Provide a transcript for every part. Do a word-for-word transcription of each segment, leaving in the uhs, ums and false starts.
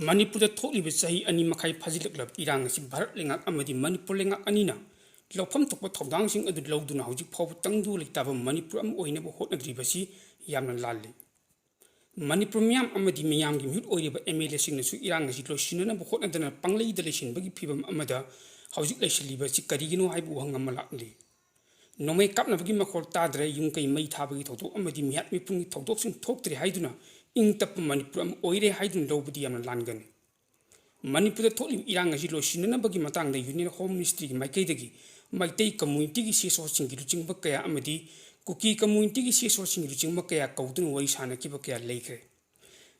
ꯃꯅꯤꯄꯨꯔꯗ ꯊꯣꯛꯂꯤꯕ ꯆꯍꯤ ꯑꯅꯤ ꯃꯈꯥꯏ ꯐꯥꯖꯤꯜꯂꯛꯂꯕ ꯏꯔꯥꯡ ꯑꯁꯤ ꯚꯥꯔꯠ ꯂꯩꯉꯥꯛ ꯑꯃꯗꯤ ꯃꯅꯤꯄꯨꯔ ꯂꯩꯉꯥꯛ ꯑꯅꯤꯅ ꯂꯧꯐꯝ ꯊꯣꯛꯄ ꯊꯧꯗꯥꯡꯁꯤꯡ ꯑꯗꯨ ꯂꯧꯗꯨꯅ ꯍꯧꯖꯤꯛ ꯐꯥꯎꯕ ꯇꯪꯗꯨ ꯂꯩꯇꯥꯕ ꯃꯅꯤꯄꯨꯔ ꯑꯃ ꯑꯣꯏꯅꯕ ꯍꯣꯠꯅꯗ꯭ꯔꯤꯕꯁꯤ ꯌꯥꯝꯅ ꯂꯥꯜꯂꯤ꯫ ꯃꯅꯤꯄꯨꯔ ꯃꯤꯌꯥꯝ ꯑꯃꯗꯤ ꯃꯤꯌꯥꯝꯒꯤ ꯃꯤꯍꯨꯠ ꯑꯣꯏꯔꯤꯕ ꯑꯦꯝ ꯑꯦꯜ ꯑꯦꯁꯤꯡꯅꯁꯨ ꯏꯔꯥꯡ ꯑꯁꯤ ꯂꯣꯏꯁꯤꯟꯅꯅꯕ ꯍꯣꯠꯅꯗꯅ ꯄꯪꯂꯩꯗ ꯂꯩꯁꯤꯟꯕꯒꯤ ꯐꯤꯕꯝ ꯑꯃꯗ ꯍꯧꯖꯤꯛ ꯂꯩꯁꯤꯜꯂꯤꯕ ꯑꯁꯤ ꯀꯔꯤꯒꯤꯅꯣ ꯍꯥꯏꯕ ꯋꯥꯍꯪ ꯑꯃ ꯂꯥꯛꯂꯤ꯫ ꯅꯣꯡꯃꯩ ꯀꯥꯞꯅꯕꯒꯤ ꯃꯈꯣꯜ ꯇꯥꯗ꯭ꯔꯦ, ꯌꯨꯝ ꯀꯩ ꯃꯩ ꯊꯥꯕꯒꯤ ꯊꯧꯗꯣꯛ ꯑꯃꯗꯤ ꯃꯤꯍꯥꯠ ꯃꯤꯄꯨꯟꯒꯤ ꯊꯧꯗꯣꯛꯁꯤꯡ ꯊꯣꯛꯇ꯭ꯔꯦ ꯍꯥꯏꯗꯨꯅ ꯏꯪ ꯇꯞꯄ ꯃꯅꯤꯄꯨꯔ ꯑꯃ ꯑꯣꯏꯔꯦ ꯍꯥꯏꯗꯨꯅ ꯂꯧꯕꯗꯤ ꯌꯥꯝꯅ ꯂꯥꯟꯒꯅꯤ꯫ ꯃꯅꯤꯄꯨꯔꯗ ꯊꯣꯛꯂꯤꯕ ꯏꯔꯥꯡ ꯑꯁꯤ ꯂꯣꯏꯁꯤꯟꯅꯅꯕꯒꯤ ꯃꯇꯥꯡꯗ ꯌꯨꯅꯤꯌꯟ ꯍꯣꯝ ꯃꯤꯅꯤꯁꯇ꯭ꯔꯤꯒꯤ ꯃꯥꯏꯀꯩꯗꯒꯤ ꯃꯩꯇꯩ ꯀꯝꯃ꯭ꯌꯨꯅꯤꯇꯤꯒꯤ ꯁꯤ ꯑꯦꯁ ꯑꯣꯁꯤꯡꯒꯤ ꯂꯨꯆꯤꯡꯕ ꯀꯌꯥ ꯑꯃꯗꯤ ꯀꯨꯀꯤ ꯀꯝꯃ꯭ꯌꯨꯅꯤꯇꯤꯒꯤ ꯁꯤ ꯑꯦꯁ ꯑꯣꯁꯤꯡꯒꯤ ꯂꯨꯆꯤꯡꯕ ꯀꯌꯥ ꯀꯧꯗꯨꯅ ꯋꯥꯔꯤ ꯁꯥꯅꯈꯤꯕ ꯀꯌꯥ ꯂꯩꯈ꯭ꯔꯦ꯫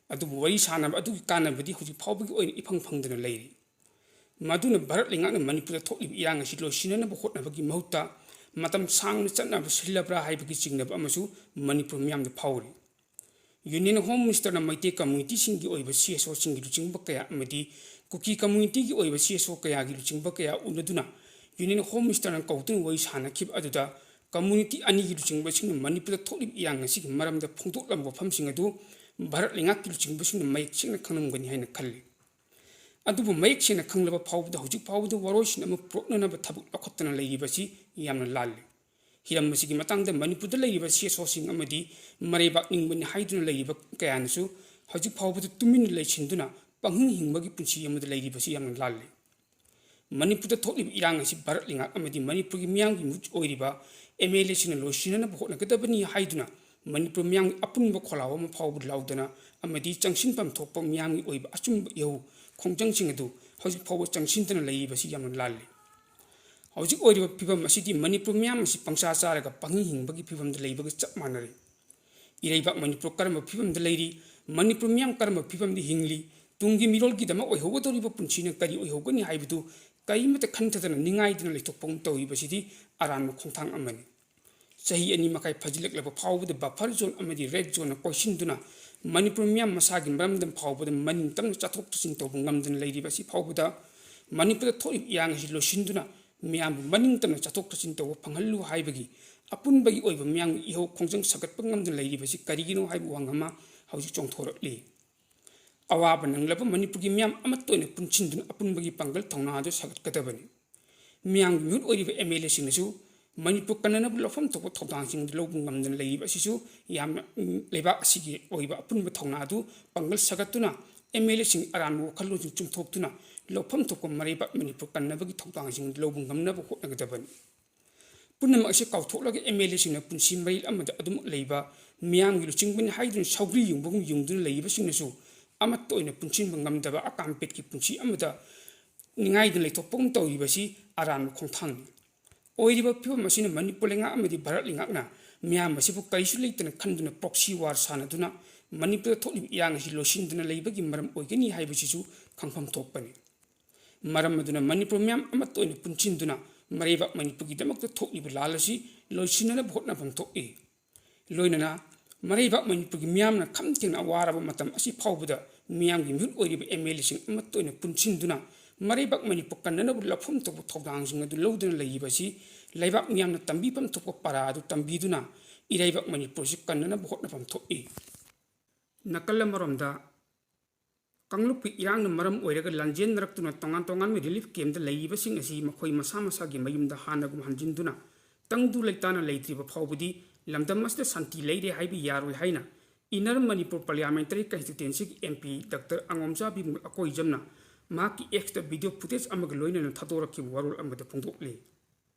ꯑꯗꯨꯕꯨ ꯋꯥꯔꯤ ꯁꯥꯅꯕ ꯑꯗꯨꯒꯤ ꯀꯥꯟꯅꯕꯗꯤ ꯍꯧꯖꯤꯛ ꯐꯥꯎꯕꯒꯤ ꯑꯣꯏꯅ ꯏꯐꯪ ꯐꯪꯗꯅ ꯂꯩꯔꯤ꯫ ꯃꯗꯨꯅ ꯚꯥꯔꯠ ꯂꯩꯉꯥꯛꯅ ꯃꯅꯤꯄꯨꯔꯗ ꯊꯣꯛꯂꯤꯕ ꯏꯔꯥꯡ ꯑꯁꯤ ꯂꯣꯏꯁꯤꯟꯅꯅꯕ ꯍꯣꯠꯅꯕꯒꯤ ꯃꯍꯨꯠꯇ ꯃꯇꯝ ꯁꯥꯡꯅ ꯆꯠꯅꯕ ꯁꯤꯜꯂꯕ꯭ꯔꯥ ꯍꯥꯏꯕꯒꯤ ꯆꯤꯡꯅꯕ ꯑꯃꯁꯨ ꯃꯅꯤꯄꯨꯔ ꯃꯤꯌꯥꯝꯗ ꯐꯥꯎꯔꯤ꯫ ꯌꯨꯅꯤꯌꯟ ꯍꯣꯝ ꯃꯤꯅꯤꯁꯇꯔꯅ ꯃꯩꯇꯩ ꯀꯝꯃ꯭ꯌꯨꯅꯤꯇꯤꯁꯤꯡꯒꯤ ꯑꯣꯏꯕ ꯁꯤ ꯑꯦꯁ ꯑꯣꯁꯤꯡꯒꯤ ꯂꯨꯆꯤꯡꯕ ꯀꯌꯥ ꯑꯃꯗꯤ ꯀꯨꯀꯤ ꯀꯝꯃ꯭ꯌꯨꯅꯤꯇꯤꯒꯤ ꯑꯣꯏꯕ ꯁꯤ ꯑꯦꯁ ꯑꯣ ꯀꯌꯥꯒꯤ ꯂꯨꯆꯤꯡꯕ ꯀꯌꯥ ꯎꯅꯗꯨꯅ ꯌꯨꯅꯤꯌꯟ ꯍꯣꯝ ꯃꯤꯅꯤꯁꯇꯔꯅ ꯀꯧꯗꯨꯅ ꯋꯥꯔꯤ ꯁꯥꯅꯈꯤꯕ ꯑꯗꯨꯗ ꯀꯝꯃ꯭ꯌꯨꯅꯤꯇꯤ ꯑꯅꯤꯒꯤ ꯂꯨꯆꯤꯡꯕꯁꯤꯡꯅ ꯃꯅꯤꯄꯨꯔꯗ ꯊꯣꯛꯂꯤꯕ ꯏꯔꯥꯡ ꯑꯁꯤꯒꯤ ꯃꯔꯝꯗ ꯐꯣꯡꯗꯣꯛꯂꯝꯕ ꯋꯥꯐꯝꯁꯤꯡ ꯑꯗꯨ ꯚꯥꯔꯠ ꯂꯩꯉꯥꯛꯀꯤ ꯂꯨꯆꯤꯡꯕꯁꯤꯡꯅ ꯃꯌꯦꯛ ꯁꯦꯡꯅ ꯈꯪꯂꯝꯒꯅꯤ ꯍꯥꯏꯅ ꯈꯜꯂꯤ꯫ ꯑꯗꯨꯕꯨ ꯃꯌꯦꯛ ꯁꯦꯡꯅ ꯈꯪꯂꯕ ꯐꯥꯎꯕꯗ ꯍꯧꯖꯤꯛ ꯐꯥꯎꯕꯗ ꯋꯥꯔꯣꯏꯁꯤꯟ ꯑꯃ ꯄꯨꯔꯛꯅꯅꯕ ꯊꯕꯛ ꯂꯧꯈꯠꯇꯅ ꯂꯩꯔꯤꯕꯁꯤ ꯌꯥꯝꯅ ꯂꯥꯜꯂꯤ꯫ ꯍꯤꯔꯝ ꯑꯁꯤꯒꯤ ꯃꯇꯥꯡꯗ ꯃꯅꯤꯄꯨꯔꯗ ꯂꯩꯔꯤꯕ ꯁꯤ ꯑꯦꯁ ꯑꯣꯁꯤꯡ ꯑꯃꯗꯤ ꯃꯔꯩꯕꯥꯛ ꯅꯤꯡꯕꯅꯤ ꯍꯥꯏꯗꯨꯅ ꯂꯩꯔꯤꯕ ꯀꯌꯥꯅꯁꯨ ꯍꯧꯖꯤꯛ ꯐꯥꯎꯕꯗ ꯇꯨꯃꯤꯟꯅ ꯂꯩꯁꯤꯟꯗꯨꯅ ꯄꯪꯍꯤꯡ ꯍꯤꯡꯕꯒꯤ ꯄꯨꯟꯁꯤ ꯑꯃꯗ ꯂꯩꯔꯤꯕꯁꯤ ꯌꯥꯝꯅ ꯂꯥꯜꯂꯤ꯫ ꯃꯅꯤꯄꯨꯔꯗ ꯊꯣꯛꯂꯤꯕ ꯏꯔꯥꯡ ꯑꯁꯤ ꯚꯥꯔꯠ ꯂꯩꯉꯥꯛ ꯑꯃꯗꯤ ꯃꯅꯤꯄꯨꯔꯒꯤ ꯃꯤꯌꯥꯝꯒꯤ ꯃꯤꯍꯨꯠ ꯑꯣꯏꯔꯤꯕ ꯑꯦꯝ ꯑꯦꯜ ꯑꯦꯁꯤꯡꯅ ꯂꯣꯏꯁꯤꯟꯅꯅꯕ ꯍꯣꯠꯅꯒꯗꯕꯅꯤ ꯍꯥꯏꯗꯨꯅ ꯃꯅꯤꯄꯨꯔ ꯃꯤꯌꯥꯝꯒꯤ ꯑꯄꯨꯟꯕ ꯈꯣꯜꯂꯥꯎ ꯑꯃ ꯐꯥꯎꯕ ꯂꯥꯎꯗꯅ ꯑꯃꯗꯤ ꯆꯪꯁꯤꯟꯐꯝ ꯊꯣꯛꯄ ꯃꯤꯌꯥꯝꯒꯤ ꯑꯣꯏꯕ ꯑꯆꯨꯝꯕ ꯏꯍꯧ ꯈꯣꯡꯖꯪꯁꯤꯡ ꯑꯗꯨ ꯍꯧꯖꯤꯛ ꯐꯥꯎꯕ ꯆꯪꯁꯤꯟꯗꯅ ꯂꯩꯔꯤꯕꯁꯤ ꯌꯥꯝꯅ ꯂꯥꯜꯂꯤ꯫ ꯍꯧꯖꯤꯛ ꯑꯣꯏꯔꯤꯕ ꯐꯤꯕꯝ ꯑꯁꯤꯗꯤ ꯃꯅꯤꯄꯨꯔ ꯃꯤꯌꯥꯝ ꯑꯁꯤ ꯄꯪꯆꯥ ꯆꯥꯔꯒ ꯄꯪꯍꯤꯡ ꯍꯤꯡꯕꯒꯤ ꯐꯤꯕꯝꯗ ꯂꯩꯕꯒ ꯆꯞ ꯃꯥꯟꯅꯔꯦ꯫ ꯏꯔꯩꯕꯥꯛ ꯃꯅꯤꯄꯨꯔ ꯀꯔꯝꯕ ꯐꯤꯕꯝꯗ ꯂꯩꯔꯤ, ꯃꯅꯤꯄꯨꯔ ꯃꯤꯌꯥꯝ ꯀꯔꯝꯕ ꯐꯤꯕꯝꯗ ꯍꯤꯡꯂꯤ, ꯇꯨꯡꯒꯤ ꯃꯤꯔꯣꯜꯒꯤꯗꯃꯛ ꯑꯣꯏꯍꯧꯒꯗꯧꯔꯤꯕ ꯄꯨꯟꯁꯤꯅ ꯀꯔꯤ ꯑꯣꯏꯍꯧꯒꯅꯤ ꯍꯥꯏꯕꯗꯨ ꯀꯔꯤꯃꯠꯇ ꯈꯟꯊꯗꯅ ꯅꯤꯡꯉꯥꯏꯗꯅ ꯂꯩꯊꯣꯛꯄꯒꯨꯝ ꯇꯧꯔꯤꯕꯁꯤꯗꯤ ꯑꯔꯥꯟꯕ ꯈꯣꯡꯊꯥꯡ ꯑꯃꯅꯤ꯫ ꯆꯍꯤ ꯑꯅꯤ ꯃꯈꯥꯏ ꯐꯥꯖꯤꯜꯂꯛꯂꯕ ꯐꯥꯎꯕꯗ ꯕꯐꯔ ꯖꯣꯟ ꯑꯃꯗꯤ ꯔꯦꯗ ꯖꯣꯟꯅ ꯀꯣꯏꯁꯤꯟꯗꯨꯅ ꯃꯅꯤꯄꯨꯔ ꯃꯤꯌꯥꯝ ꯃꯁꯥꯒꯤ ꯃꯔꯝꯗꯝ ꯐꯥꯎꯕꯗ ꯃꯅꯤꯡ ꯇꯝꯅ ꯆꯠꯊꯣꯛ ꯆꯠꯁꯤꯟ ꯇꯧꯕ ꯉꯝꯗꯅ ꯂꯩꯔꯤꯕ ꯑꯁꯤ ꯐꯥꯎꯕꯗ ꯃꯅꯤꯄꯨꯔꯗ ꯊꯣꯛꯂꯤꯕ ꯏꯔꯥꯡ ꯑꯁꯤ ꯂꯣꯏꯁꯤꯟꯗꯨꯅ ꯃꯤꯌꯥꯝꯕꯨ ꯃꯅꯤꯡ ꯇꯝꯅ ꯆꯠꯊꯣꯛ ꯆꯠꯁꯤꯟ ꯇꯧꯕ ꯐꯪꯍꯜꯂꯨ ꯍꯥꯏꯕꯒꯤ ꯑꯄꯨꯟꯕꯒꯤ ꯑꯣꯏꯕ ꯃꯤꯌꯥꯝꯒꯤ ꯏꯍꯧ ꯈꯣꯡꯖꯪ ꯁꯥꯒꯠꯄ ꯉꯝꯗꯅ ꯂꯩꯔꯤꯕꯁꯤ ꯀꯔꯤꯒꯤꯅꯣ ꯍꯥꯏꯕ ꯋꯥꯍꯪ ꯑꯃ ꯍꯧꯖꯤꯛ ꯆꯣꯡꯊꯣꯔꯛꯂꯤ꯫ ꯑꯋꯥꯕ ꯅꯪꯂꯕ ꯃꯅꯤꯄꯨꯔꯒꯤ ꯃꯤꯌꯥꯝ ꯑꯃꯠꯇ ꯑꯣꯏꯅ ꯄꯨꯟꯁꯤꯟꯗꯨꯅ ꯑꯄꯨꯟꯕꯒꯤ ꯄꯥꯡꯒꯜ ꯊꯧꯅꯥ ꯑꯗꯨ ꯁꯥꯒꯠꯀꯗꯕꯅꯤ꯫ ꯃꯤꯌꯥꯝꯒꯤ ꯃꯤꯍꯨꯠ ꯑꯣꯏꯔꯤꯕ ꯑꯦꯝ ꯑꯦꯜ ꯑꯦꯁꯤꯡꯅꯁꯨ ꯃꯅꯤꯄꯨꯔ ꯀꯟꯅꯅꯕ ꯂꯧꯐꯝ ꯊꯣꯛꯄ ꯊꯧꯗꯥꯡꯁꯤꯡ ꯑꯗꯨ ꯂꯧꯕ ꯉꯝꯗꯅ ꯂꯩꯔꯤꯕ ꯑꯁꯤꯁꯨ ꯌꯥꯝꯅ, ꯎꯝ, ꯂꯩꯕꯥꯛ ꯑꯁꯤꯒꯤ ꯑꯣꯏꯕ ꯑꯄꯨꯟꯕ ꯊꯧꯅꯥ ꯑꯗꯨ ꯄꯥꯡꯒꯜ ꯁꯥꯒꯠꯇꯨꯅ ꯑꯦꯝ ꯑꯦꯜ ꯑꯦꯁꯤꯡ ꯑꯔꯥꯟꯕ ꯋꯥꯈꯜꯂꯣꯟꯁꯤꯡ ꯆꯨꯝꯊꯣꯛꯇꯨꯅ ꯂꯧꯐꯝ ꯊꯣꯛꯄ ꯃꯔꯩꯕꯥꯛ ꯃꯅꯤꯄꯨꯔ ꯀꯟꯅꯕꯒꯤ ꯊꯧꯗꯥꯡꯁꯤꯡ ꯑꯗꯨ ꯂꯧꯕ ꯉꯝꯅꯕ ꯍꯣꯠꯅꯒꯗꯕꯅꯤ꯫ ꯄꯨꯝꯅꯃꯛ ꯑꯁꯤ ꯀꯥꯎꯊꯣꯛꯂꯒ ꯑꯦꯝ ꯑꯦꯜ ꯑꯦꯁꯤꯡꯅ ꯄꯨꯟꯁꯤ ꯃꯔꯦꯜ ꯑꯃꯗ ꯑꯗꯨꯃꯛ ꯂꯩꯕ, ꯃꯤꯌꯥꯝꯒꯤ ꯂꯨꯆꯤꯡꯕꯅꯤ ꯍꯥꯏꯗꯨꯅ ꯁꯧꯒ꯭ꯔꯤ ꯌꯨꯡꯕꯒꯨꯝ ꯌꯨꯡꯗꯨꯅ ꯂꯩꯔꯤꯕꯁꯤꯡꯅꯁꯨ ꯑꯃꯠꯇ ꯑꯣꯏꯅ ꯄꯨꯟꯁꯤꯟꯕ ꯉꯝꯗꯕ ꯑꯀꯥꯝꯄꯦꯠꯀꯤ ꯄꯨꯟꯁꯤ ꯑꯃꯗ ꯅꯤꯡꯉꯥꯏꯗꯨꯅ ꯂꯩꯊꯣꯛꯄꯒꯨꯝ ꯇꯧꯔꯤꯕꯁꯤ ꯑꯔꯥꯟꯕ ꯈꯣꯡꯊꯥꯡꯅꯤ꯫ ꯑꯣꯏꯔꯤꯕ ꯐꯤꯕꯝ ꯑꯁꯤꯅ ꯃꯅꯤꯄꯨꯔ ꯂꯩꯉꯥꯛ ꯑꯃꯗꯤ ꯚꯥꯔꯠ ꯂꯩꯉꯥꯛꯅ ꯃꯤꯌꯥꯝ ꯑꯁꯤꯕꯨ ꯀꯔꯤꯁꯨ ꯂꯩꯇꯅ ꯈꯟꯗꯨꯅ proxy war ꯁꯥꯟꯅꯗꯨꯅ ꯃꯅꯤꯄꯨꯔꯗ ꯊꯣꯛꯂꯤꯕ ꯏꯔꯥꯡ ꯑꯁꯤ ꯂꯣꯏꯁꯤꯟꯗꯅ ꯂꯩꯕꯒꯤ ꯃꯔꯝ ꯑꯣꯏꯒꯅꯤ ꯍꯥꯏꯕꯁꯤꯁꯨ ꯈꯪꯐꯝ ꯊꯣꯛꯄꯅꯤ꯫ ꯃꯔꯝ ꯑꯗꯨꯅ ꯃꯅꯤꯄꯨꯔ ꯃꯤꯌꯥꯝ ꯑꯃꯠꯇ ꯑꯣꯏꯅ ꯄꯨꯟꯁꯤꯟꯗꯨꯅ ꯃꯔꯩꯕꯥꯛ ꯃꯅꯤꯄꯨꯔꯒꯤꯗꯃꯛꯇ ꯊꯣꯛꯂꯤꯕ ꯂꯥꯜ ꯑꯁꯤ ꯂꯣꯏꯁꯤꯟꯅꯅꯕ ꯍꯣꯠꯅꯐꯝ ꯊꯣꯛꯏ꯫ ꯂꯣꯏꯅꯅ ꯃꯔꯩꯕꯥꯛ ꯃꯅꯤꯄꯨꯔꯒꯤ ꯃꯤꯌꯥꯝꯅ ꯈꯝ ꯊꯦꯡꯅ ꯑꯋꯥꯔꯕ ꯃꯇꯝ ꯑꯁꯤ ꯐꯥꯎꯕꯗ ꯃꯤꯌꯥꯝꯒꯤ ꯃꯤꯍꯨꯠ ꯑꯣꯏꯔꯤꯕ ꯑꯦꯝ ꯑꯦꯜ ꯑꯦꯁꯤꯡ ꯑꯃꯠꯇ ꯑꯣꯏꯅ ꯄꯨꯟꯁꯤꯟꯗꯨꯅ ꯃꯔꯩꯕꯥꯛ ꯃꯅꯤꯄꯨꯔ ꯀꯟꯅꯅꯕ ꯂꯧꯐꯝ ꯊꯣꯛꯄ ꯊꯧꯗꯥꯡꯁꯤꯡ ꯑꯗꯨ ꯂꯧꯗꯨꯅ ꯂꯩꯔꯤꯕ ꯑꯁꯤ ꯂꯩꯕꯥꯛ ꯃꯤꯌꯥꯝꯅ ꯇꯝꯕꯤꯐꯝ ꯊꯣꯛꯄ ꯄꯔꯥ ꯑꯗꯨ ꯇꯝꯕꯤꯗꯨꯅ ꯏꯔꯩꯕꯥꯛ ꯃꯅꯤꯄꯨꯔ ꯑꯁꯤ ꯀꯟꯅꯅꯕ ꯍꯣꯠꯅꯐꯝ ꯊꯣꯛꯏ꯫ ꯅꯥꯀꯜ ꯑꯃꯔꯣꯝꯗ ꯀꯥꯡꯂꯨꯞꯀꯤ ꯏꯔꯥꯡꯅ ꯃꯔꯝ ꯑꯣꯏꯔꯒ ꯂꯥꯟꯖꯦꯟꯅꯔꯛꯇꯨꯅ ꯇꯣꯉꯥꯟ ꯇꯣꯉꯥꯟꯕ relief camp ꯇ ꯂꯩꯔꯤꯕꯁꯤꯡ ꯑꯁꯤ ꯃꯈꯣꯏ ꯃꯁꯥ ꯃꯁꯥꯒꯤ ꯃꯌꯨꯝꯗ ꯍꯥꯟꯅꯒꯨꯝ ꯍꯟꯖꯤꯟꯗꯨꯅ ꯇꯪꯗꯨ ꯂꯩꯇꯥꯅ ꯂꯩꯇ꯭ꯔꯤꯕ ꯐꯥꯎꯕꯗꯤ ꯂꯝꯗꯝ ꯑꯁꯤꯗ ꯁꯥꯟꯇꯤ ꯂꯩꯔꯦ ꯍꯥꯏꯕ ꯌꯥꯔꯣꯏ ꯍꯥꯏꯅ Inner Manipur Parliamentary Constituency ꯒꯤ M P Doctor ꯑꯉꯣꯝꯆꯥ ꯕꯤꯃꯣꯜ ꯑꯀꯣꯏꯖꯝꯅ ꯃꯍꯥꯛꯀꯤ X ꯇ video footage ꯑꯃꯒ ꯂꯣꯏꯅꯅ ꯊꯥꯗꯣꯔꯛꯈꯤꯕ ꯋꯥꯔꯣꯜ ꯑꯃꯗ ꯐꯣꯡꯗꯣꯛꯂꯤ꯫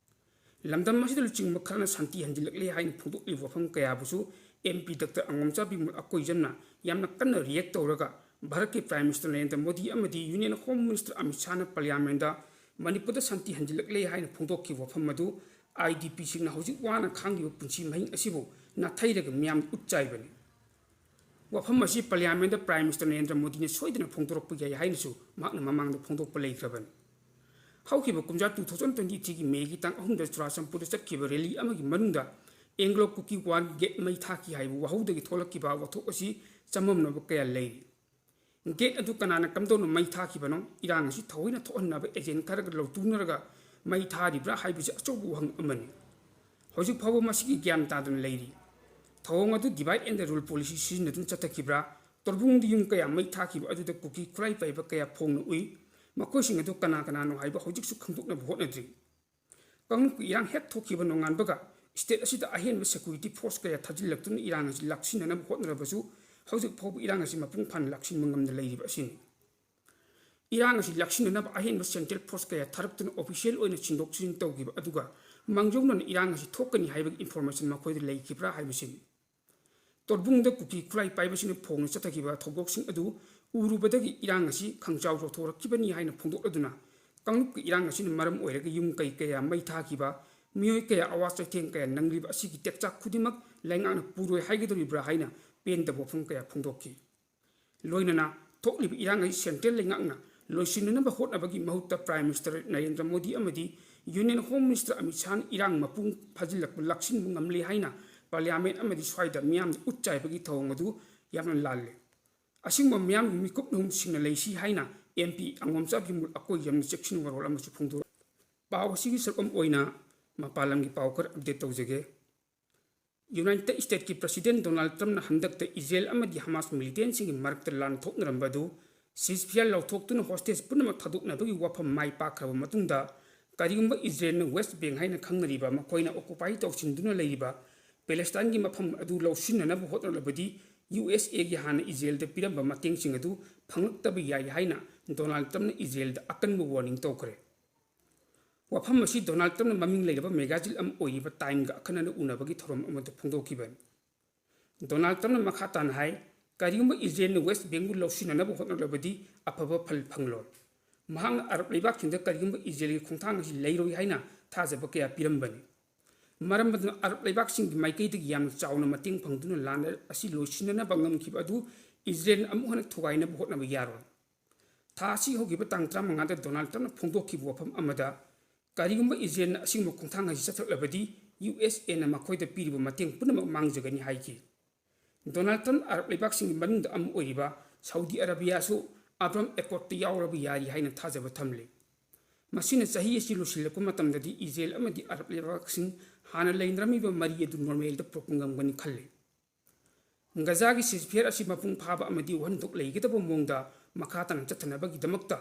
ꯂꯝꯗꯝ ꯑꯁꯤꯗ ꯂꯨꯆꯤꯡꯕ ꯈꯔꯅ ꯁꯥꯟꯇꯤ ꯍꯟꯖꯤꯜꯂꯛꯂꯦ ꯍꯥꯏꯅ ꯐꯣꯡꯗꯣꯛꯂꯤꯕ ꯋꯥꯐꯝ ꯀꯌꯥꯕꯨꯁꯨ M P Doctor ꯑꯉꯣꯝꯆꯥ ꯕꯤꯃꯣꯜ ꯑꯀꯣꯏꯖꯝꯅ ꯌꯥꯝꯅ ꯀꯟꯅ react ꯇꯧꯔꯒ ꯚꯥꯔꯠꯀꯤ Prime Minister ꯅꯔꯦꯟꯗ꯭ꯔ ꯃꯣꯗꯤ ꯑꯃꯗꯤ Union Home Minister Amit ꯁꯥꯍꯅ Parliament ꯗ ꯃꯅꯤꯄꯨꯔꯗ ꯁꯥꯟꯇꯤ ꯍꯟꯖꯤꯜꯂꯛꯂꯦ ꯍꯥꯏꯅ ꯐꯣꯡꯗꯣꯛꯈꯤꯕ ꯋꯥꯐꯝ ꯑꯗꯨ I D P ꯁꯤꯡꯅ ꯍꯧꯖꯤꯛ ꯋꯥꯅ ꯈꯥꯡꯂꯤꯕ ꯄꯨꯟꯁꯤ ꯃꯍꯤꯡ ꯑꯁꯤꯕꯨ ꯅꯥꯊꯩꯔꯒ ꯃꯤꯌꯥꯝꯗ ꯎꯠ ꯆꯥꯏꯕꯅꯤ꯫ ꯋꯥꯐꯝ ꯑꯁꯤ Parliament ꯗ Prime Minister ꯅꯔꯦꯟꯗ꯭ꯔ ꯃꯣꯗꯤꯅ ꯁꯣꯏꯗꯅ ꯐꯣꯡꯗꯣꯔꯛꯄ ꯌꯥꯏ ꯍꯥꯏꯅꯁꯨ ꯃꯍꯥꯛꯅ ꯃꯃꯥꯡꯗ ꯐꯣꯡꯗꯣꯛꯄ ꯂꯩꯈ꯭ꯔꯕꯅꯤ꯫ ꯍꯧꯈꯤꯕ ꯀꯨꯝꯖꯥ two thousand twenty three ꯒꯤ May ꯒꯤ ꯇꯥꯡ ꯑꯍꯨꯝꯗ ꯆꯨꯔꯥꯆꯥꯟꯄꯨꯔꯗ ꯆꯠꯈꯤꯕ rally ꯑꯃꯒꯤ ꯃꯅꯨꯡꯗ Anglo Kuki War ꯒꯤ gate ꯃꯩ ꯊꯥꯈꯤ ꯍꯥꯏꯕ ꯋꯥꯍꯧꯗꯒꯤ ꯊꯣꯛꯂꯛꯈꯤꯕ ꯋꯥꯊꯣꯛ ꯑꯁꯤ ꯆꯃꯝꯅꯕ ꯀꯌꯥ ꯂꯩꯔꯤ꯫ Gate ꯑꯗꯨ ꯀꯅꯥꯅ ꯀꯝꯗꯧꯅ ꯃꯩ ꯊꯥꯈꯤꯕꯅꯣ? ꯏꯔꯥꯡ ꯑꯁꯤ ꯊꯑꯣꯏꯅ ꯊꯣꯛꯍꯟꯅꯕ agent ꯈꯔꯒ ꯂꯧꯇꯨꯅꯔꯒ ꯃꯩ ꯊꯥꯔꯤꯕ꯭ꯔꯥ ꯍꯥꯏꯕꯁꯤ ꯑꯆꯧꯕ ꯋꯥꯍꯪ ꯑꯃꯅꯤ꯫ ꯍꯧꯖꯤꯛ ꯐꯥꯎꯕ ꯃꯁꯤꯒꯤ ꯒ꯭ꯌꯥꯟ ꯇꯥꯗꯅ ꯂꯩꯔꯤ꯫ ꯊꯧꯑꯣꯡ ꯑꯗꯨ divide and rule policy ꯁꯤꯖꯤꯟꯅꯗꯨꯅ ꯆꯠꯊꯈꯤꯕ꯭ꯔꯥ? ꯇꯣꯔꯕꯨꯡꯗ ꯌꯨꯝ ꯀꯌꯥ ꯃꯩ ꯊꯥꯈꯤꯕ ꯑꯗꯨꯗ ꯀꯨꯀꯤ ꯈꯨꯠꯂꯥꯏ ꯄꯥꯏꯕ ꯀꯌꯥ ꯐꯣꯡꯅ ꯎꯏ꯫ ꯃꯈꯣꯏꯁꯤꯡ ꯑꯗꯨ ꯀꯅꯥ ꯀꯅꯥꯅꯣ ꯍꯥꯏꯕ ꯍꯧꯖꯤꯛꯁꯨ ꯈꯪꯗꯣꯛꯅꯕ ꯍꯣꯠꯅꯗ꯭ꯔꯤ꯫ ꯀꯥꯡꯂꯨꯞꯀꯤ ꯏꯔꯥꯡ ꯍꯦꯛ ꯊꯣꯛꯈꯤꯕ ꯅꯣꯡꯉꯥꯟꯕꯒ state ꯑꯁꯤꯗ ꯑꯍꯦꯟꯕ security force ꯀꯌꯥ ꯊꯥꯖꯤꯜꯂꯛꯇꯨꯅ ꯏꯔꯥꯡ ꯑꯁꯤ ꯂꯥꯛꯁꯤꯟꯅꯅꯕ ꯍꯣꯠꯅꯔꯕꯁꯨ ꯍꯧꯖꯤꯛ ꯐꯥꯎꯕ ꯏꯔꯥꯡ ꯑꯁꯤ ꯃꯄꯨꯡ ꯐꯥꯅ ꯂꯥꯛꯁꯤꯟꯕ ꯉꯝꯗ ꯂꯩꯔꯤꯕ ꯑꯁꯤꯅꯤ꯫ ꯏꯔꯥꯡ ꯑꯁꯤ ꯂꯥꯛꯁꯤꯟꯅꯅꯕ ꯑꯍꯦꯟꯕ central force ꯀꯌꯥ ꯊꯥꯔꯛꯇꯨꯅ official ꯑꯣꯏꯅ ꯁꯤꯟꯗꯣꯛ ꯁꯤꯟꯖꯤꯟ ꯇꯧꯈꯤꯕ ꯑꯗꯨꯒ ꯃꯥꯡꯖꯧꯅꯅ ꯏꯔꯥꯡ ꯑꯁꯤ ꯊꯣꯛꯀꯅꯤ ꯍꯥꯏꯕꯒꯤ information ꯃꯈꯣꯏꯗ ꯂꯩꯈꯤꯕ꯭ꯔꯥ ꯍꯥꯏꯕꯁꯤꯅꯤ꯫ ꯇꯣꯔꯕꯨꯡꯗ ꯀꯨꯀꯤ ꯈꯨꯠꯂꯥꯏ ꯄꯥꯏꯕꯁꯤꯡꯅ ꯐꯣꯡꯅ ꯆꯠꯊꯈꯤꯕ ꯊꯧꯗꯣꯛꯁꯤꯡ ꯑꯗꯨ ꯎꯔꯨꯕꯗꯒꯤ ꯏꯔꯥꯡ ꯑꯁꯤ ꯈꯪꯖꯥꯎ ꯆꯥꯎꯊꯣꯔꯛꯈꯤꯕꯅꯤ ꯍꯥꯏꯅ ꯐꯣꯡꯗꯣꯛꯂꯗꯨꯅ ꯀꯥꯡꯂꯨꯞꯀꯤ ꯏꯔꯥꯡ ꯑꯁꯤꯅ ꯃꯔꯝ ꯑꯣꯏꯔꯒ ꯌꯨꯝ ꯀꯩ ꯀꯌꯥ ꯃꯩ ꯊꯥꯈꯤꯕ, ꯃꯤꯑꯣꯏ ꯀꯌꯥ ꯑꯋꯥ ꯆꯩꯊꯦꯡ ꯀꯌꯥ ꯅꯪꯂꯤꯕ ꯑꯁꯤꯒꯤ ꯇꯦꯛꯆꯥꯛ ꯈꯨꯗꯤꯡꯃꯛ ꯂꯩꯉꯥꯛꯅ ꯄꯨꯔꯣꯏ ꯍꯥꯏꯒꯗꯧꯔꯤꯕ꯭ꯔꯥ ꯍꯥꯏꯅ ꯄꯦꯟꯗꯕ ꯋꯥꯐꯝ ꯀꯌꯥ ꯐꯣꯡꯗꯣꯛꯈꯤ꯫ ꯂꯣꯏꯅꯅ ꯊꯣꯛꯂꯤꯕ ꯏꯔꯥꯡ ꯑꯁꯤ central ꯂꯩꯉꯥꯛꯅ ꯂꯣꯏꯁꯤꯟꯅꯅꯕ ꯍꯣꯠꯅꯕꯒꯤ ꯃꯍꯨꯠꯇ Prime Minister ꯅꯔꯦꯟꯗ꯭ꯔ ꯃꯣꯗꯤ ꯑꯃꯗꯤ Union Home Minister ꯑꯃꯤꯠ ꯁꯥꯍꯅ ꯏꯔꯥꯡ ꯃꯄꯨꯡ ꯐꯥꯖꯤꯜꯂꯛꯄ ꯂꯥꯛꯁꯤꯟꯕ ꯉꯝꯂꯦ ꯍꯥꯏꯅ Parliament ꯑꯃꯗꯤ ꯁ꯭ꯋꯥꯏꯗ ꯃꯤꯌꯥꯝꯗ ꯎꯠ ꯆꯥꯏꯕꯒꯤ ꯊꯧꯑꯣꯡ ꯑꯗꯨ ꯌꯥꯝꯅ ꯂꯥꯜꯂꯦ꯫ ꯑꯁꯤꯒꯨꯝꯕ ꯃꯤꯌꯥꯝꯒꯤ ꯃꯤꯀꯨꯞ ꯅꯍꯨꯝꯁꯤꯡꯅ ꯂꯩꯁꯤ ꯍꯥꯏꯅ MP ꯑꯉꯣꯝꯆꯥ ꯕꯤꯃꯨꯜ ꯑꯀꯣꯏ ꯌꯥꯝꯅ ꯆꯦꯛꯁꯤꯟ ꯋꯥꯔꯣꯜ ꯑꯃꯁꯨ ꯐꯣꯡꯗꯣꯔꯛꯏ꯫ ꯄꯥꯎ ꯑꯁꯤꯒꯤ ꯁꯔꯨꯛ ꯑꯃ ꯑꯣꯏꯅ ꯃꯄꯥꯟ ꯂꯝꯒꯤ ꯄꯥꯎ ꯈꯔ update ꯇꯧꯖꯒꯦ꯫ United Statesꯀꯤ President Donald Trumpꯅ ꯍꯟꯗꯛꯇ ꯏꯖꯔꯦꯜ ꯑꯃꯗꯤ ꯍꯃꯥꯁ militantꯁꯤꯡꯒꯤ ꯃꯔꯛꯇ ꯂꯥꯟ ꯊꯣꯛꯅꯔꯝꯕ ꯑꯗꯨ ceasefire ꯂꯧꯊꯣꯛꯇꯨꯅ hostage ꯄꯨꯝꯅꯃꯛ ꯊꯥꯗꯣꯛꯅꯕꯒꯤ ꯋꯥꯐꯝ ꯃꯥꯏ ꯄꯥꯛꯈ꯭ꯔꯕ ꯃꯇꯨꯡꯗ, ꯀꯔꯤꯒꯨꯝꯕ ꯏꯖꯔꯦꯜꯅ West Bank ꯍꯥꯏꯅ ꯈꯪꯅꯔꯤꯕ ꯃꯈꯣꯏꯅ occupy ꯇꯧꯁꯤꯟꯗꯨꯅ ꯂꯩꯔꯤꯕ ꯄꯦꯂꯦꯁꯇꯥꯏꯟꯒꯤ ꯃꯐꯝ ꯑꯗꯨ ꯂꯧꯁꯤꯟꯅꯅꯕ ꯍꯣꯠꯅꯔꯕꯗꯤ, USAꯒꯤ ꯍꯥꯟꯅ ꯏꯖꯔꯦꯜꯗ ꯄꯤꯔꯝꯕ ꯃꯇꯦꯡꯁꯤꯡ ꯑꯗꯨ ꯐꯪꯂꯛꯇꯕ ꯌꯥꯏ ꯍꯥꯏꯅ Donald Trumpꯅ ꯏꯖꯔꯦꯜꯗ ꯑꯀꯟꯕ warning ꯇꯧꯈ꯭ꯔꯦ꯫ ꯋꯥꯐꯝ ꯑꯁꯤ Donald Trumpꯅ ꯃꯃꯤꯡ ꯂꯩꯔꯕ magazine ꯑꯃ ꯑꯣꯏꯔꯤꯕ Timeꯒ ꯑꯈꯟꯅꯅ ꯎꯅꯕꯒꯤ ꯊꯧꯔꯝ ꯑꯃꯗ ꯐꯣꯡꯗꯣꯛꯈꯤꯕꯅꯤ꯫ Donald Trumpꯅ ꯃꯈꯥ ꯇꯥꯅ ꯍꯥꯏ, ꯀꯔꯤꯒꯨꯝꯕ ꯏꯖꯔꯦꯜꯅ West Bankꯕꯨ ꯂꯧꯁꯤꯟꯅꯅꯕ ꯍꯣꯠꯅꯔꯕꯗꯤ ꯑꯐꯕ ꯐꯜ ꯐꯪꯂꯣꯏ꯫ ꯃꯍꯥꯛꯅ ꯑꯔꯕ ꯂꯩꯕꯥꯛꯁꯤꯡꯗ ꯀꯔꯤꯒꯨꯝꯕ ꯏꯖꯔꯦꯜꯒꯤ ꯈꯣꯡꯊꯥꯡ ꯑꯁꯤ ꯂꯩꯔꯣꯏ ꯍꯥꯏꯅ ꯊꯥꯖꯕ ꯀꯌꯥ ꯄꯤꯔꯝꯕꯅꯤ꯫ ꯃꯔꯝ ꯑꯗꯨꯅ ꯑꯔꯕ ꯂꯩꯕꯥꯛꯁꯤꯡꯒꯤ ꯃꯥꯏꯀꯩꯗꯒꯤ ꯌꯥꯝꯅ ꯆꯥꯎꯅ ꯃꯇꯦꯡ ꯐꯪꯗꯨꯅ ꯂꯥꯟ ꯑꯁꯤ ꯂꯣꯏꯁꯤꯟꯅꯅꯕ ꯉꯝꯈꯤꯕ ꯑꯗꯨ ꯏꯖꯔꯦꯜꯅ ꯑꯃꯨꯛ ꯍꯟꯅ ꯊꯨꯒꯥꯏꯅꯕ ꯍꯣꯠꯅꯕ ꯌꯥꯔꯣꯏ꯫ ꯊꯥ ꯑꯁꯤ ꯍꯧꯈꯤꯕ ꯇꯥꯡ ꯇꯔꯥꯃꯉꯥꯗ Donald Trumpꯅ ꯐꯣꯡꯗꯣꯛꯈꯤꯕ ꯋꯥꯐꯝ ꯑꯃꯗ, ꯀꯔꯤꯒꯨꯝꯕ ꯏꯖꯔꯦꯜꯅ ꯑꯁꯤꯒꯨꯝꯕ ꯈꯣꯡꯊꯥꯡ ꯑꯁꯤ ꯆꯠꯊꯔꯛꯂꯕꯗꯤ USAꯅ ꯃꯈꯣꯏꯗ ꯄꯤꯔꯤꯕ ꯃꯇꯦꯡ ꯄꯨꯝꯅꯃꯛ ꯃꯥꯡꯖꯒꯅꯤ ꯍꯥꯏꯈꯤ꯫ Donald Trump ꯑꯔꯕ ꯂꯩꯕꯥꯛꯁꯤꯡꯒꯤ ꯃꯅꯨꯡꯗ ꯑꯃ ꯑꯣꯏꯔꯤꯕ ꯁꯥꯎꯗꯤ ꯑꯔꯥꯕꯤꯌꯥꯁꯨ Abraham Accordsꯇ ꯌꯥꯎꯔꯕ ꯌꯥꯔꯤ ꯍꯥꯏꯅ ꯊꯥꯖꯕ ꯊꯝꯂꯤ꯫ ꯃꯁꯤꯅ ꯆꯍꯤ ꯑꯁꯤ ꯂꯣꯏꯁꯤꯜꯂꯛꯄ ꯃꯇꯝꯗꯗꯤ ꯏꯖꯔꯦꯜ ꯑꯃꯗꯤ ꯑꯔꯕ ꯂꯩꯕꯥꯛꯁꯤꯡ ꯍꯥꯟꯅ ꯂꯩꯅꯔꯝꯃꯤꯕ ꯃꯔꯤ ꯑꯗꯨ normalꯗ ꯄꯨꯔꯛꯄ ꯉꯝꯒꯅꯤ ꯈꯜꯂꯤ꯫ ꯒꯖꯥꯒꯤ ceasefire ꯑꯁꯤ ꯃꯄꯨꯡ ꯐꯥꯕ ꯑꯃꯗꯤ ꯋꯥꯍꯟꯊꯣꯛ ꯂꯩꯒꯗꯕ ꯃꯑꯣꯡꯗ ꯃꯈꯥ ꯇꯥꯅ ꯆꯠꯊꯅꯕꯒꯤꯗꯃꯛꯇ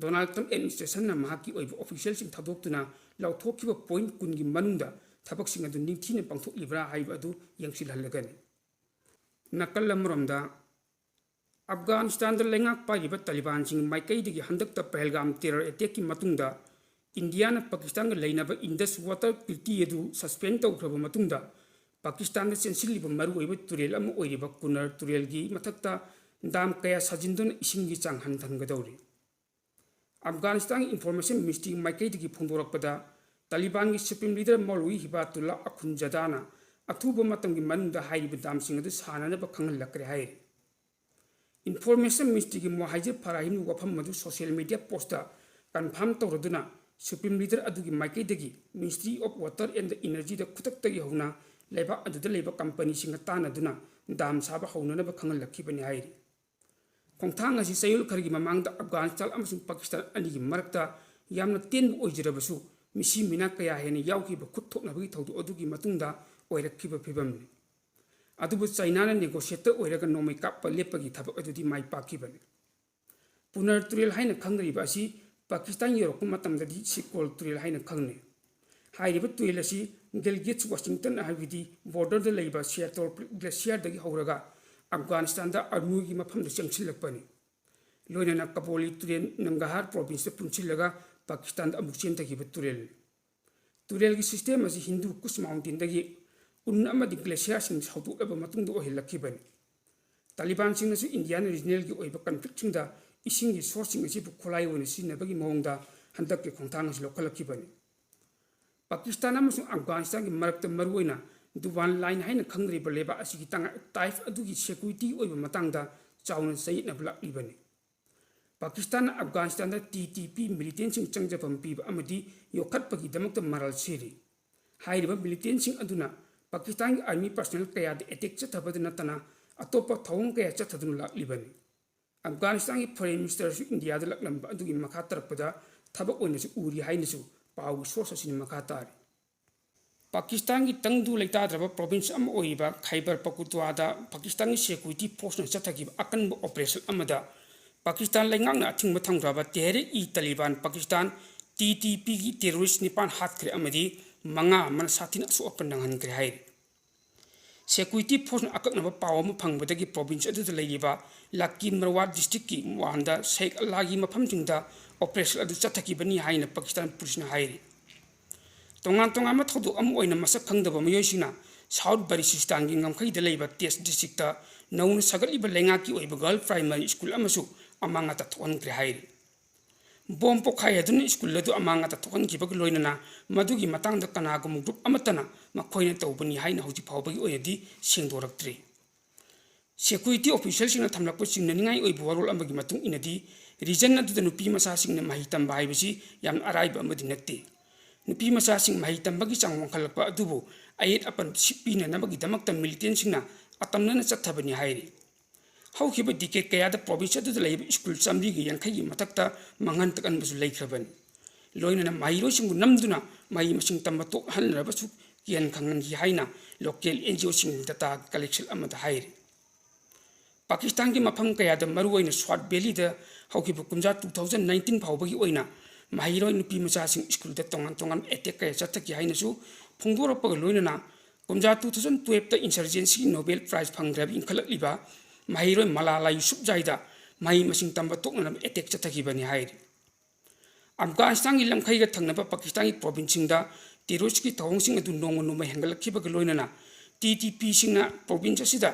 ꯗꯣꯅꯥꯜꯗ ꯇ꯭ꯔꯝꯞ administrationꯅ ꯃꯍꯥꯛꯀꯤ ꯑꯣꯏꯕ officialꯁꯤꯡ ꯊꯥꯗꯣꯛꯇꯨꯅ ꯂꯧꯊꯣꯛꯈꯤꯕ point ꯀꯨꯟꯒꯤ ꯃꯅꯨꯡꯗ ꯊꯕꯛꯁꯤꯡ ꯑꯗꯨ ꯅꯤꯡꯊꯤꯅ ꯄꯥꯡꯊꯣꯛꯂꯤꯕ꯭ꯔꯥ ꯍꯥꯏꯕ ꯑꯗꯨ ꯌꯦꯡꯁꯤꯜꯍꯜꯂꯒꯅꯤ꯫ ꯅꯥꯀꯜ ꯑꯃꯔꯣꯝꯗ, ꯑꯐꯒꯥꯅꯤꯁꯇꯥꯟꯗ ꯂꯩꯉꯥꯛ ꯄꯥꯏꯔꯤꯕ ꯇꯥꯂꯤꯕꯥꯟꯁꯤꯡ ꯃꯥꯏꯀꯩꯗꯒꯤ ꯍꯟꯗꯛꯇ ꯄꯍꯜꯒꯥꯝ terror attackꯀꯤ ꯃꯇꯨꯡꯗ ꯏꯟꯗꯤꯌꯥꯅ ꯄꯥꯀꯤꯁꯇꯥꯟꯒ ꯂꯩꯅꯕ Indus Water Treaty ꯑꯗꯨ suspend ꯇꯧꯈ꯭ꯔꯕ ꯃꯇꯨꯡꯗ, ꯄꯥꯀꯤꯁꯇꯥꯟꯗ ꯆꯦꯟꯁꯤꯜꯂꯤꯕ ꯃꯔꯨꯑꯣꯏꯕ ꯇꯨꯔꯦꯜ ꯑꯃ ꯑꯣꯏꯔꯤꯕ ꯀꯨꯅꯔ ꯇꯨꯔꯦꯜꯒꯤ ꯃꯊꯛꯇ dam ꯀꯌꯥ ꯁꯥꯖꯤꯟꯗꯨꯅ ꯏꯁꯤꯡꯒꯤ ꯆꯥꯡ ꯍꯟꯊꯍꯟꯒꯗꯧꯔꯤ꯫ ꯑꯐꯒꯥꯅꯤꯁꯇꯥꯟꯒꯤ Information Ministry ꯃꯥꯏꯀꯩꯗꯒꯤ ꯐꯣꯡꯗꯣꯔꯛꯄꯗ, ꯇꯥꯂꯤꯕꯥꯟꯒꯤ Supreme Leader ꯃꯧꯂꯨꯏ ꯍꯤꯕꯥꯇꯨꯜꯂꯥ ꯑꯈꯨꯟꯖꯥꯗꯥꯅ ꯑꯊꯨꯕ ꯃꯇꯝꯒꯤ ꯃꯅꯨꯡꯗ ꯍꯥꯏꯔꯤꯕ damꯁꯤꯡ ꯑꯗꯨ ꯁꯥꯅꯅꯕ ꯈꯪꯍꯜꯂꯛꯈ꯭ꯔꯦ ꯍꯥꯏꯔꯤ꯫ Information Ministryꯒꯤ ꯃꯣꯍꯥꯏꯖꯤꯔ ꯐꯔꯥꯍꯤꯝꯅ ꯋꯥꯐꯝ ꯑꯗꯨ social media postꯇ confirm ꯇꯧꯔꯗꯨꯅ, Supreme Leader ꯑꯗꯨꯒꯤ ꯃꯥꯏꯀꯩꯗꯒꯤ Ministry of Water and Energyꯗ ꯈꯨꯗꯛꯇꯒꯤ ꯍꯧꯅ ꯂꯩꯕꯥꯛ ꯑꯗꯨꯗ ꯂꯩꯕ companyꯁꯤꯡꯒ ꯇꯥꯟꯅꯗꯨꯅ dam ꯁꯥꯕ ꯍꯧꯅꯅꯕ ꯈꯪꯍꯜꯂꯛꯈꯤꯕꯅꯤ ꯍꯥꯏꯔꯤ꯫ ꯈꯣꯡꯊꯥꯡ ꯑꯁꯤ ꯆꯌꯣꯜ ꯈꯔꯒꯤ ꯃꯃꯥꯡꯗ ꯑꯐꯒꯥꯅꯤꯁꯇꯥꯟ ꯑꯃꯁꯨꯡ ꯄꯥꯀꯤꯁꯇꯥꯟ ꯑꯅꯤꯒꯤ ꯃꯔꯛꯇ ꯌꯥꯝꯅ ꯇꯦꯟꯕ ꯑꯣꯏꯖꯔꯕꯁꯨ, ꯃꯤꯁꯤ ꯃꯤꯅꯥ ꯀꯌꯥ ꯍꯦꯟꯅ ꯌꯥꯎꯈꯤꯕ ꯈꯨꯠ ꯊꯣꯛꯅꯕꯒꯤ ꯊꯧꯗꯣꯛ ꯑꯗꯨꯒꯤ ꯃꯇꯨꯡꯗ ꯑꯣꯏꯔꯛꯈꯤꯕ ꯐꯤꯕꯝꯅꯤ꯫ ꯑꯗꯨꯕꯨ ꯆꯥꯏꯅꯥꯅ negotiator ꯑꯣꯏꯔꯒ ꯅꯣꯡꯃꯩ ꯀꯥꯞꯄ ꯂꯦꯞꯄꯒꯤ ꯊꯕꯛ ꯑꯗꯨꯗꯤ ꯃꯥꯏ ꯄꯥꯛꯈꯤꯕꯅꯤ꯫ ꯄꯨꯅꯔ ꯇꯨꯔꯦꯜ ꯍꯥꯏꯅ ꯈꯪꯅꯔꯤꯕ ꯑꯁꯤ ꯄꯥꯀꯤꯁꯇꯥꯟ ꯌꯧꯔꯛꯄ ꯃꯇꯝꯗꯗꯤ ꯁꯤꯀꯣꯜ ꯇꯨꯔꯦꯜ ꯍꯥꯏꯅ ꯈꯪꯅꯩ꯫ ꯍꯥꯏꯔꯤꯕ ꯇꯨꯔꯦꯜ ꯑꯁꯤ ꯒꯤꯜꯒꯤꯠ ꯋꯥꯁꯤꯡꯇꯟ, ꯍꯥꯏꯕꯗꯤ borderꯗ ꯂꯩꯕ ꯁꯤꯌꯥꯇꯣꯔ glacierdꯒꯤ ꯍꯧꯔꯒ ꯑꯐꯒꯥꯅꯤꯁꯇꯥꯟꯗ ꯑꯔꯃꯨꯔꯒꯤ ꯃꯐꯝꯗ ꯆꯪꯁꯤꯜꯂꯛꯄꯅꯤ꯫ ꯂꯣꯏꯅꯅ ꯀꯕꯣꯂꯤ ꯇꯨꯔꯦꯜ ꯅꯪꯒꯥꯍꯥꯔ provinceꯇ ꯄꯨꯟꯁꯤꯜꯂꯒ ꯄꯥꯀꯤꯁꯇꯥꯟꯗ ꯑꯃꯨꯛ ꯆꯦꯟꯊꯈꯤꯕ ꯇꯨꯔꯦꯜꯅꯤ꯫ ꯇꯨꯔꯦꯜꯒꯤ system ꯑꯁꯤ ꯍꯤꯟꯗꯨ ꯀꯨꯁ mountainꯗꯒꯤ ꯎꯟ ꯑꯃꯗꯤ glacierꯁꯤꯡ ꯁꯧꯗꯣꯛꯂꯕ ꯃꯇꯨꯡꯗ ꯑꯣꯏꯍꯜꯂꯛꯈꯤꯕꯅꯤ꯫ ꯇꯥꯂꯤꯕꯥꯟꯁꯤꯡꯅꯁꯨ ꯏꯟꯗꯤꯌꯥꯅ regionalꯒꯤ ꯑꯣꯏꯕ conflictꯁꯤꯡꯗ ꯏꯁꯤꯡꯒꯤ sourceꯁꯤꯡ ꯑꯁꯤꯕꯨ ꯈꯨꯠꯂꯥꯏ ꯑꯣꯏꯅ ꯁꯤꯖꯤꯟꯅꯕꯒꯤ ꯃꯑꯣꯡꯗ ꯍꯟꯗꯛꯀꯤ ꯈꯣꯡꯊꯥꯡ ꯑꯁꯤ ꯂꯧꯈꯠꯂꯛꯈꯤꯕꯅꯤ꯫ ꯄꯥꯀꯤꯁꯇꯥꯟ ꯑꯃꯁꯨꯡ ꯑꯐꯒꯥꯅꯤꯁꯇꯥꯟꯒꯤ ꯃꯔꯛꯇ ꯃꯔꯨꯑꯣꯏꯅ ꯗꯨꯕꯥꯟ line ꯍꯥꯏꯅ ꯈꯪꯅꯔꯤꯕ ꯂꯩꯕꯥꯛ ꯑꯁꯤꯒꯤ ꯇꯉꯥꯏ type ꯑꯗꯨꯒꯤ security ꯑꯣꯏꯕ ꯃꯇꯥꯡꯗ ꯆꯥꯎꯅ ꯆꯌꯦꯠꯅꯕ ꯂꯥꯛꯂꯤꯕꯅꯤ꯫ ꯄꯥꯀꯤꯁꯇꯥꯟꯅ ꯑꯐꯒꯥꯅꯤꯁꯇꯥꯟꯗ TTP militantꯁꯤꯡ ꯆꯪꯖꯐꯝ ꯄꯤꯕ ꯑꯃꯗꯤ ꯌꯣꯛꯈꯠꯄꯒꯤꯗꯃꯛꯇ ꯃꯔꯥꯜ ꯁꯤꯔꯤ꯫ ꯍꯥꯏꯔꯤꯕ militantꯁꯤꯡ ꯑꯗꯨꯅ ꯄꯥꯀꯤꯁꯇꯥꯟꯒꯤ army personnel ꯀꯌꯥꯗ attack ꯆꯠꯊꯕꯗ ꯅꯠꯇꯅ ꯑꯇꯣꯞꯄ ꯊꯧꯑꯣꯡ ꯀꯌꯥ ꯆꯠꯊꯗꯨꯅ ꯂꯥꯛꯂꯤꯕꯅꯤ꯫ ꯑꯐꯒꯥꯅꯤꯁꯇꯥꯟꯒꯤ foreign ministerꯁꯨ ꯏꯟꯗꯤꯌꯥꯗ ꯂꯥꯛꯂꯝꯕ ꯑꯗꯨꯒꯤ ꯃꯈꯥ ꯇꯥꯔꯛꯄꯗ ꯊꯕꯛ ꯑꯣꯏꯅꯁꯨ ꯎꯔꯤ ꯍꯥꯏꯅꯁꯨ ꯄꯥꯎꯒꯤ source ꯑꯁꯤꯅ ꯃꯈꯥ ꯇꯥꯔꯤ꯫ ꯄꯥꯀꯤꯁꯇꯥꯟꯒꯤ ꯇꯪꯗꯨ ꯂꯩꯇꯥꯗ꯭ꯔꯕ province ꯑꯃ ꯑꯣꯏꯔꯤꯕ ꯈꯥꯏꯕꯔ ꯄꯈꯇꯨꯟꯈ꯭ꯋꯥꯗ ꯄꯥꯀꯤꯁꯇꯥꯟꯒꯤ security forceꯅ ꯆꯠꯊꯈꯤꯕ ꯑꯀꯟꯕ operation ꯑꯃꯗ ꯄꯥꯀꯤꯁꯇꯥꯟ ꯂꯩꯉꯥꯛꯅ ꯑꯊꯤꯡꯕ ꯊꯝꯈ꯭ꯔꯕ ꯇꯦꯍꯔꯤꯛ-ꯏ-ꯇꯥꯂꯤꯕꯥꯟ ꯄꯥꯀꯤꯁꯇꯥꯟ, TTPꯒꯤ terrorist ꯅꯤꯄꯥꯟ ꯍꯥꯠꯈ꯭ꯔꯦ ꯑꯃꯗꯤ ꯃꯉꯥ ꯑꯃꯅ ꯁꯥꯊꯤꯅ ꯑꯁꯣꯛ ꯑꯄꯟ ꯅꯪꯍꯟꯈ꯭ꯔꯦ ꯍꯥꯏꯔꯤ꯫ Security forceꯅ ꯑꯀꯛꯅꯕ ꯄꯥꯎ ꯑꯃ ꯐꯪꯕꯗꯒꯤ province ꯑꯗꯨꯗ ꯂꯩꯔꯤꯕ ꯂꯥꯀꯤ ꯃꯔꯋꯥ districtꯀꯤ ꯋꯥꯟꯗ ꯁꯦꯈ ꯑꯜꯂꯥꯒꯤ ꯃꯐꯝꯁꯤꯡꯗ operation ꯑꯗꯨ ꯆꯠꯊꯈꯤꯕꯅꯤ ꯍꯥꯏꯅ ꯄꯥꯀꯤꯁꯇꯥꯟ policeꯅ ꯍꯥꯏꯔꯤ꯫ ꯇꯣꯉꯥꯟ ꯇꯣꯉꯥꯟꯕ ꯊꯧꯗꯣꯛ ꯑꯃ ꯑꯣꯏꯅ ꯃꯁꯛ ꯈꯪꯗꯕ ꯃꯤꯑꯣꯏꯁꯤꯡꯅ South ꯕꯂꯨꯆꯤꯁꯇꯥꯟꯒꯤ ꯉꯝꯈꯩꯗ ꯂꯩꯕ ꯇꯦꯖ districtꯇ ꯅꯧꯅ ꯁꯥꯒꯠꯂꯤꯕ ꯂꯩꯉꯥꯛꯀꯤ ꯑꯣꯏꯕ girl primary school ꯑꯃꯁꯨ ꯑꯃꯥꯡ ꯑꯇꯥ ꯊꯣꯛꯍꯟꯈ꯭ꯔꯦ ꯍꯥꯏꯔꯤ꯫ Bomb ꯄꯣꯈꯥꯏ ꯑꯗꯨꯅ school ꯑꯗꯨ ꯑꯃꯥꯡ ꯑꯇꯥ ꯊꯣꯛꯍꯟꯈꯤꯕꯒ ꯂꯣꯏꯅꯅ ꯃꯗꯨꯒꯤ ꯃꯇꯥꯡꯗ ꯀꯅꯥꯒꯨꯝꯕ group ꯑꯃꯠꯇꯅ ꯃꯈꯣꯏꯅ ꯇꯧꯕꯅꯤ ꯍꯥꯏꯅ ꯍꯧꯖꯤꯛ ꯐꯥꯎꯕꯒꯤ ꯑꯣꯏꯅꯗꯤ ꯁꯦꯡꯗꯣꯔꯛꯇ꯭ꯔꯤ꯫ Security officialꯁꯤꯡꯅ ꯊꯝꯂꯛꯄ ꯆꯤꯡꯅꯅꯤꯡꯉꯥꯏ ꯑꯣꯏꯕ ꯋꯥꯔꯣꯜ ꯑꯃꯒꯤ ꯃꯇꯨꯡ ꯏꯟꯅꯗꯤ, region ꯑꯗꯨꯗ ꯅꯨꯄꯤ ꯃꯆꯥꯁꯤꯡꯅ ꯃꯍꯩ ꯇꯝꯕ ꯍꯥꯏꯕꯁꯤ ꯌꯥꯝꯅ ꯑꯔꯥꯏꯕ ꯑꯃꯗꯤ ꯅꯠꯇꯦ꯫ ꯅꯨꯄꯤ ꯃꯆꯥꯁꯤꯡ ꯃꯍꯩ ꯇꯝꯕꯒꯤ ꯆꯥꯡ ꯋꯥꯡꯈꯠꯂꯛꯄ ꯑꯗꯨꯕꯨ ꯑꯌꯦꯠ ꯑꯄꯟ ꯁꯤ-, ꯄꯤꯅꯅꯕꯒꯤꯗꯃꯛꯇ militantꯁꯤꯡꯅ ꯑꯇꯝꯅꯅ ꯆꯠꯊꯕꯅꯤ ꯍꯥꯏꯔꯤ꯫ ꯍꯧꯈꯤꯕ decade ꯀꯌꯥꯗ province ꯑꯗꯨꯗ ꯂꯩꯕ school ꯆꯥꯃꯔꯤꯒ ꯌꯥꯡꯈꯩꯒꯤ ꯃꯊꯛꯇ ꯃꯥꯡꯍꯟ ꯇꯥꯛꯍꯟꯕꯁꯨ ꯂꯩꯈ꯭ꯔꯕꯅꯤ꯫ ꯂꯣꯏꯅꯅ ꯃꯍꯩꯔꯣꯏꯁꯤꯡꯕꯨ ꯅꯝꯗꯨꯅ ꯃꯍꯩ ꯃꯁꯤꯡ ꯇꯝꯕ ꯇꯣꯛꯍꯟꯅꯔꯕꯁꯨ ꯀꯤꯍꯟ ꯈꯪꯍꯟꯈꯤ ꯍꯥꯏꯅ local NGOꯁꯤꯡꯒꯤ data collection ꯑꯃꯗ ꯍꯥꯏꯔꯤ꯫ ꯄꯥꯀꯤꯁꯇꯥꯟꯒꯤ ꯃꯐꯝ ꯀꯌꯥꯗ, ꯃꯔꯨꯑꯣꯏꯅ ꯁ꯭ꯋꯥꯠ ꯚꯦꯂꯤꯗ ꯍꯧꯈꯤꯕ ꯀꯨꯝꯖꯥ two thousand nineteen ꯐꯥꯎꯕꯒꯤ ꯑꯣꯏꯅ ꯃꯍꯩꯔꯣꯏ ꯅꯨꯄꯤ ꯃꯆꯥꯁꯤꯡ schoolꯗ ꯇꯣꯉꯥꯟ ꯇꯣꯉꯥꯟꯕ attack ꯀꯌꯥ ꯆꯠꯊꯈꯤ ꯍꯥꯏꯅꯁꯨ ꯐꯣꯡꯗꯣꯔꯛꯄꯒ ꯂꯣꯏꯅꯅ, ꯀꯨꯝꯖꯥ two thousand twelveꯇ insurgencyꯒꯤ Nobel Prize ꯐꯪꯈ꯭ꯔꯕ ꯏꯟꯈꯠꯂꯛꯂꯤꯕ ꯃꯍꯩꯔꯣꯏ ꯃꯂꯥꯂꯥ ꯌꯨꯁꯨꯞꯖꯥꯏꯗ ꯃꯍꯩ ꯃꯁꯤꯡ ꯇꯝꯕ ꯇꯣꯛꯅꯅꯕ attack ꯆꯠꯊꯈꯤꯕꯅꯤ ꯍꯥꯏꯔꯤ꯫ ꯑꯐꯒꯥꯅꯤꯁꯇꯥꯟꯒꯤ ꯂꯝꯈꯩꯒ ꯊꯪꯅꯕ ꯄꯥꯀꯤꯁꯇꯥꯟꯒꯤ provinceꯁꯤꯡꯗ terroristꯀꯤ ꯊꯧꯑꯣꯡꯁꯤꯡ ꯑꯗꯨ ꯅꯣꯡꯃ ꯅꯣꯡꯃ ꯍꯦꯟꯒꯠꯂꯛꯈꯤꯕꯒ ꯂꯣꯏꯅꯅ TTPꯁꯤꯡꯅ province ꯑꯁꯤꯗ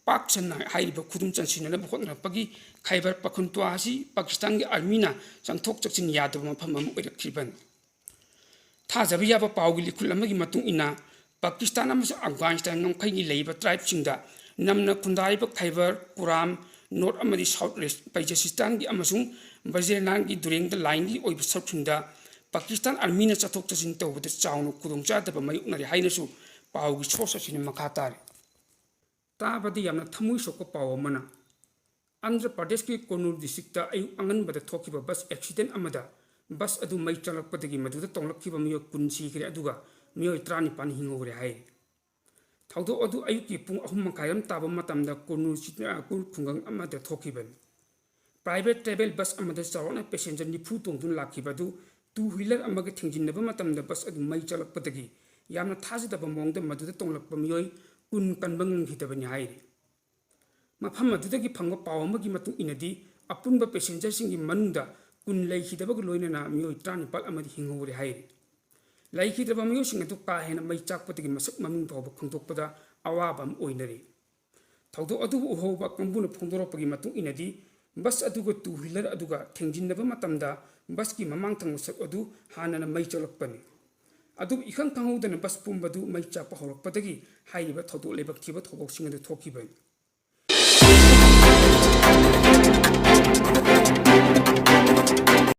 ꯄꯥꯛ ꯁꯟꯅ ꯍꯥꯏꯔꯤꯕ ꯈꯨꯗꯨꯝ ꯆꯟꯁꯤꯟꯅꯅꯕ ꯍꯣꯠꯅꯔꯛꯄꯒꯤ ꯈꯥꯏꯕꯔ ꯄꯈꯇꯨꯟꯈ꯭ꯋꯥ ꯑꯁꯤ ꯄꯥꯀꯤꯁꯇꯥꯟꯒꯤ armyꯅ ꯆꯪꯊꯣꯛ ꯆꯪꯁꯤꯟ ꯌꯥꯗꯕ ꯃꯐꯝ ꯑꯃ ꯑꯣꯏꯔꯛꯈꯤꯕꯅꯤ꯫ ꯊꯥꯖꯕ ꯌꯥꯕ ꯄꯥꯎꯒꯤ ꯂꯤꯈꯨꯜ ꯑꯃꯒꯤ ꯃꯇꯨꯡ ꯏꯟꯅ, ꯄꯥꯀꯤꯁꯇꯥꯟ ꯑꯃꯁꯨꯡ ꯑꯐꯒꯥꯅꯤꯁꯇꯥꯟ ꯉꯝꯈꯩꯒꯤ ꯂꯩꯔꯤꯕ tribeꯁꯤꯡꯗ ꯅꯝꯅ ꯈꯨꯟꯗꯥꯔꯤꯕ ꯈꯥꯏꯕꯔ, ꯀꯨꯔꯥꯝ, North ꯑꯃꯗꯤ South West ꯄꯩꯖꯁꯤꯁꯇꯥꯟꯒꯤ ꯑꯃꯁꯨꯡ ꯕꯖꯤꯔꯅꯥꯟꯒꯤ ꯗꯨꯔꯦꯡꯗ ꯂꯥꯏꯟꯒꯤ ꯑꯣꯏꯕ ꯁꯔꯨꯛꯁꯤꯡꯗ ꯄꯥꯀꯤꯁꯇꯥꯟ armyꯅ ꯆꯠꯊꯣꯛ ꯆꯠꯁꯤꯟ ꯇꯧꯕꯗ ꯆꯥꯎꯅ ꯈꯨꯗꯣꯡꯆꯥꯗꯕ ꯃꯥꯌꯣꯛꯅꯔꯤ ꯍꯥꯏꯅꯁꯨ ꯄꯥꯎꯒꯤ source ꯑꯁꯤꯅ ꯃꯈꯥ ꯇꯥꯔꯤ꯫ ꯇꯥꯕꯗ ꯌꯥꯝꯅ ꯊꯃꯣꯏ ꯁꯣꯛꯄ ꯄꯥꯎ ꯑꯃꯅ, ꯑꯟꯙ꯭ꯔ ꯄ꯭ꯔꯗꯦꯁꯀꯤ ꯀꯨꯔꯅꯨꯜ districtꯇ ꯑꯌꯨꯛ ꯑꯉꯟꯕꯗ ꯊꯣꯛꯈꯤꯕ bus accident ꯑꯃꯗ bus ꯑꯗꯨ ꯃꯩ ꯆꯪꯂꯛꯄꯗꯒꯤ ꯃꯗꯨꯗ ꯇꯣꯡꯂꯛꯈꯤꯕ ꯃꯤꯑꯣꯏ ꯀꯨꯟ ꯁꯤꯈ꯭ꯔꯦ, ꯑꯗꯨꯒ ꯃꯤꯑꯣꯏ ꯇꯔꯥꯅꯤꯄꯥꯟ ꯍꯤꯡꯍꯧꯔꯦ ꯍꯥꯏꯔꯤ꯫ ꯊꯧꯗꯣꯛ ꯑꯗꯨ ꯑꯌꯨꯛꯀꯤ ꯄꯨꯡ ꯑꯍꯨꯝ ꯃꯈꯥꯏꯔꯣꯝ ꯇꯥꯕ ꯃꯇꯝꯗ ꯀꯨꯔꯅꯨꯜ ꯁꯤ-, ꯑ, ꯀꯨꯔ ꯈꯨꯡꯒꯪ ꯑꯃꯗ ꯊꯣꯛꯈꯤꯕꯅꯤ꯫ Private travel bus ꯑꯃꯗ ꯆꯥꯎꯔꯥꯛꯅ passenger ꯅꯤꯐꯨ ꯇꯣꯡꯗꯨꯅ ꯂꯥꯛꯈꯤꯕ ꯑꯗꯨ two wheeler ꯑꯃꯒ ꯊꯦꯡꯖꯤꯟꯅꯕ ꯃꯇꯝꯗ bus ꯑꯗꯨ ꯃꯩ ꯆꯥꯛꯂꯛꯄꯗꯒꯤ ꯌꯥꯝꯅ ꯊꯥꯖꯗꯕ ꯃꯑꯣꯡꯗ ꯃꯗꯨꯗ ꯇꯣꯡꯂꯛꯄ ꯃꯤꯑꯣꯏ ꯀꯨꯟ ꯀꯟꯕ ꯉꯝꯈꯤꯗꯕꯅꯤ ꯍꯥꯏꯔꯤ꯫ ꯃꯐꯝ ꯑꯗꯨꯗꯒꯤ ꯐꯪꯕ ꯄꯥꯎ ꯑꯃꯒꯤ ꯃꯇꯨꯡ ꯏꯟꯅꯗꯤ, ꯑꯄꯨꯟꯕ passengerꯁꯤꯡꯒꯤ ꯃꯅꯨꯡꯗ ꯀꯨꯟ ꯂꯩꯈꯤꯗꯕꯒ ꯂꯣꯏꯅꯅ ꯃꯤꯑꯣꯏ ꯇꯔꯥꯅꯤꯄꯥꯜ ꯑꯃꯗꯤ ꯍꯤꯡꯍꯧꯔꯦ ꯍꯥꯏꯔꯤ꯫ ꯂꯩꯈꯤꯗ꯭ꯔꯕ ꯃꯤꯑꯣꯏꯁꯤꯡ ꯑꯗꯨ ꯀꯥ ꯍꯦꯟꯅ ꯃꯩ ꯆꯥꯛꯄꯗꯒꯤ ꯃꯁꯛ ꯃꯃꯤꯡ ꯐꯥꯎꯕ ꯈꯪꯗꯣꯛꯄꯗ ꯑꯋꯥꯕ ꯑꯃ ꯑꯣꯏꯅꯔꯤ꯫ ꯊꯧꯗꯣꯛ ꯑꯗꯨꯕꯨ ꯎꯍꯧꯕ ꯀꯥꯡꯕꯨꯅ ꯐꯣꯡꯗꯣꯔꯛꯄꯒꯤ ꯃꯇꯨꯡ ꯏꯟꯅꯗꯤ, bus ꯑꯗꯨꯒ two wheeler ꯑꯗꯨꯒ ꯊꯦꯡꯖꯤꯟꯅꯕ ꯃꯇꯝꯗ busꯀꯤ ꯃꯃꯥꯡ ꯊꯪꯕ ꯁꯔꯨꯛ ꯑꯗꯨ ꯍꯥꯟꯅꯅ ꯃꯩ ꯆꯥꯛꯂꯛꯄꯅꯤ꯫ ꯑꯗꯨꯕꯨ ꯏꯈꯪ ꯈꯪꯍꯧꯗꯅ bus ꯄꯨꯝꯕꯗꯨ ꯃꯩ ꯆꯥꯛꯄ ꯍꯧꯔꯛꯄꯗꯒꯤ ꯍꯥꯏꯔꯤꯕ ꯊꯧꯗꯣꯛ ꯂꯥꯏꯕꯛ ꯊꯤꯕ ꯊꯧꯗꯣꯛꯁꯤꯡ ꯑꯗꯨ ꯊꯣꯛꯈꯤꯕꯅꯤ꯫